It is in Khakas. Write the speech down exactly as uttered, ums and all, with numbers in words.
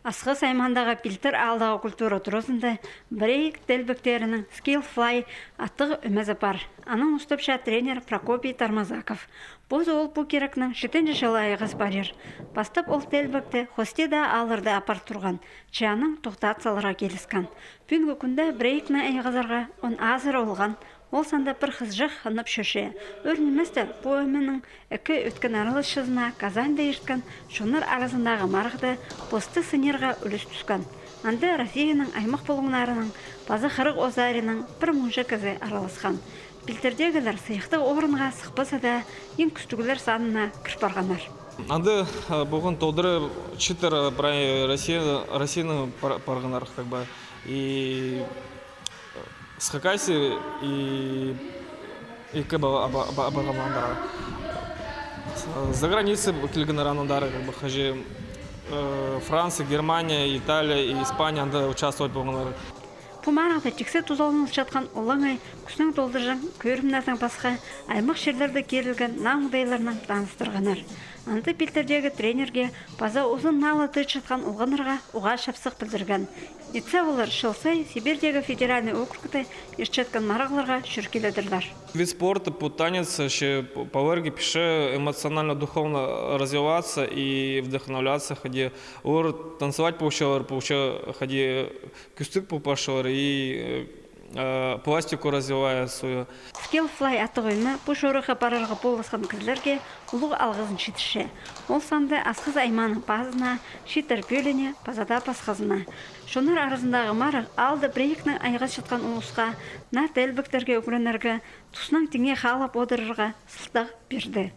Асхыс аймаандағы Пилтір аалдағы культура туразында брейк теелбектерінің Skillfly аттығ ӧмезі пар. Анаң устапча тренер Прокопий Тармазаков. Позы ол пу кирекнең читінҷі чылы айғазып парир. Пастап ол теелбекті хости даа аалларда апарып турған, че анаң тохтат саларға киліскен. Пӱӱнгі кӱнде брейкнең айғазарға он азыра олған. Ол санда пір хызыҷах хынып чӧрче. Ӧр ниместе пу ӧменің ікі ӧткін араласчызына Казаньда ирткен чоннар аразындағы марығда посты сынирға ӱлӱс тӱскен. Анда Россияның аймах пулуңнарының паза хырых озариннаң пір муңҷа кізі араласхан. Пилтірдегілер сыйыхтығ орынға сыхпаза даа, иң кӱстіглер санына кір парғаннар. Анда, э, полған толдыра чииттер, э, прай Россия, Россияны пар-, парғаннар, как бы, и, э, с Хакасии, и, и, как бы, аба-, аба-, парғаннар. С-, за границей килгеннер аннаңар, как бы, хаҷан, э, Франция, Германия, Италия и Испания анда участвовать полғаннар. Пу марығда тиксі тузаланылчатхан олаңай кӱснең толдырҷаң кӧрімнердең пасха, аймах чирлерде кирілген наа оңдайларнаң таныстырғаннар. Анда Пилтірдегі тренерге паза узун наа ла тыытчатхан олғаннарға уғаа чапсых пілдірген. Итсе, олар чыл сай Сибирьдегі федеральный округта иртчеткен марығларға чӧр киледірлер. Вид спорта, пу танец, че п-, поларға пирче эмоционально, духовно развиваться и вдохновляться, хайди олар танцевать полчалар, полча, хайди кӱстіг пол парчалар и, э, пластику развивая свою. Skillfly аттығ ӧме пу чорыхха парарға полысхан кізілерге улуғ алғызын читірче. Ол санда Асхыс аймааның пазына, Чииттер пӧлиине, паза даа пасхазына. Чоннар аразындағы марығ аалда брейкнең айғасчатхан улусха наа теелбектерге ӱгренерге, туснаң тиңе хаалап одырарға сылтағ пирді.